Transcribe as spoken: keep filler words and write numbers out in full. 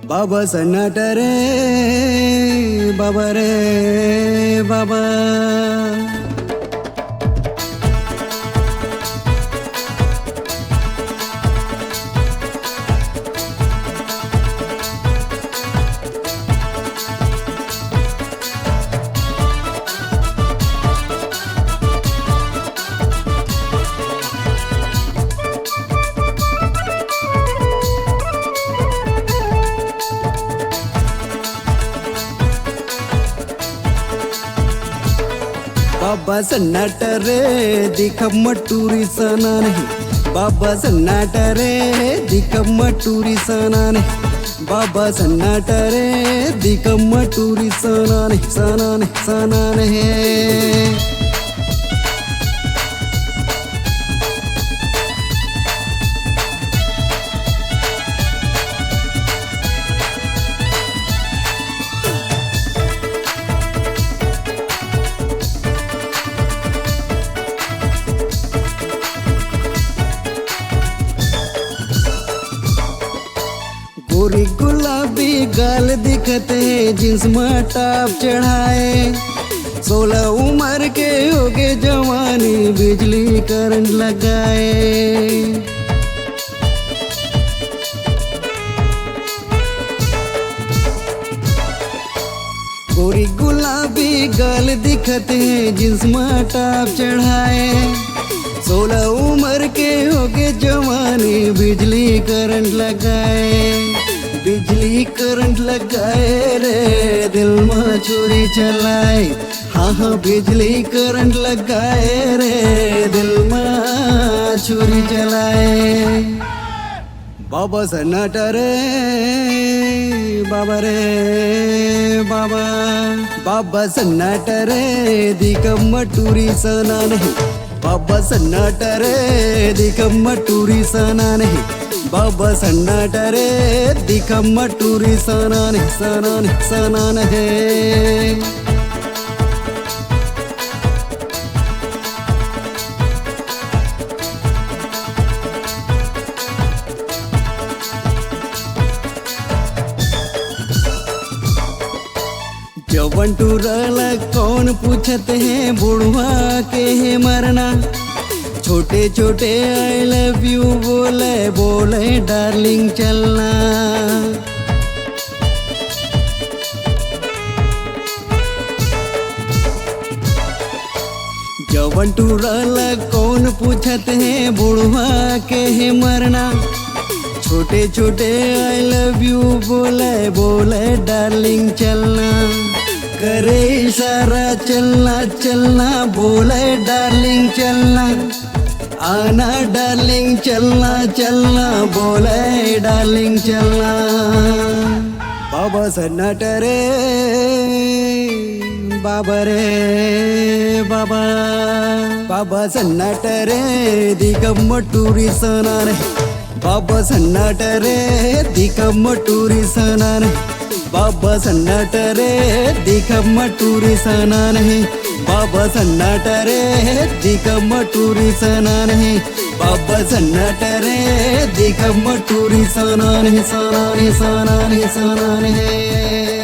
बाबा सन्नाटा रे, बाबा रे, बाबा। बाबा सन्नाटा रे, दिखब मटूरी सना नहीं। बाबा सन्नाटा रे, दिखब मटूरी सना नहीं। बाबा सन्नाटा रे, दिखब मटूरी सना नहीं, सना नहीं, सना नहीं। गोरी गुलाबी गाल दिखत हे, जींस म टॉप चढ़ाए। सोलह उम्र के होगे जवानी, बिजली करंट लगाए। गोरी गुलाबी गाल दिखत हे, जींस म टॉप चढ़ाए। सोलह उम्र के होगे जवानी, बिजली करंट लगाए। बिजली करंट लगाए रे, दिल म छुरी चलाए। हाँ, हाँ, बिजली करंट लगाए रे, दिल म छुरी चलाए। बाबा सन्नाटा रे, बाबा रे, बाबा। बाबा सन्नाटा रे, दिखब मटूरी सना नहीं। बाबा सन्नाटा रे, दिखब मटूरी सना नहीं। बाबा सन्नाटा रे, दिखब मटूरी सना नहीं, सना नहीं, सना नहीं। जवन टूरा ला कौन पूछत हे, बुढ़वा के हे मरना। छोटे छोटे I love you बोले, बोले डार्लिंग चलना। जवन टूरा ला कौन पूछत हे, बुढ़वा के हे मरना। छोटे छोटे I love you बोले, बोले डार्लिंग चलना। करे इशारा चलना, चलना, बोले डार्लिंग चलना। आना डार्लिंग चलना, चलना, बोले डार्लिंग चलना। बाबा सन्नाटा रे, बाबा रे, बाबा। बाबा सन्नाटा रे, दिखब मटूरी सना नहीं। बाबा सन्नाटा रे, दिखब मटूरी सना नहीं। बाबा सन्नाटा रे, दिखब मटूरी सना नहीं। बाबा सन्नाटा रे, दिखब मटूरी सना नहीं। बाबा सन्नाटा रे, दिखब मटूरी सना नहीं, सना नहीं, सना नहीं, सना नहीं।